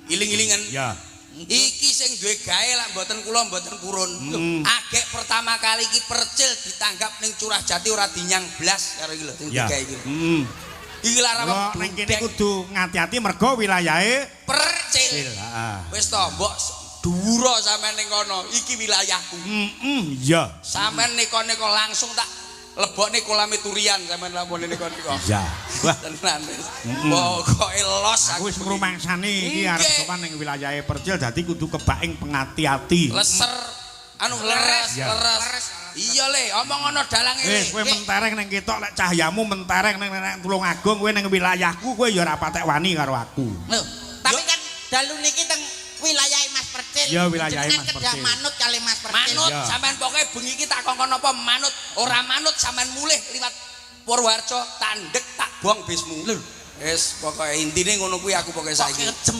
Iling-ilingan. Ya. Iki sing duwe gawe lak mboten kula mboten purun. Agek pertama kali iki Percil ditanggap ning Curah Jati ora dinyang blas karo iki lho sing digawe iki. Iki lara Kula ning kene kudu ngati-ati mergo wilayahe Percil. Heeh. Wis to, mbok dhuwura sampean ning kono, iki wilayahku. Heeh, iya. Sampean neko-neko langsung tak lebokne kolame turian sampean lampune neko-neko. Iya. Wah, Tenan wis. Pokoke los. Aku wis ngrumangsani iki arep sowan ning wilayahe Percil, dadi kudu kebak ing pengati-ati. Leser anu leres, leres. Iya le, omong ana dalange. Wis kowe mentereng ning ketok, lek cahyamu mentereng ning ning Tulungagung, kowe ning wilayahku kowe ya ora patek wani karo aku. Lho, Tapi kan dalu niki teng wilayahe Mas Percil. Ya, wilayahe Jenengan Mas kedah Percil. Manut kali Mas Percil. Manut Ya. sampean, pokoke bengi iki tak kongkon apa manut, ora manut sampean mulih liwat Purworejo, tandek tak buang bismu. Wis pokoke intine ngono kuwi aku pokoke saiki. Kejem.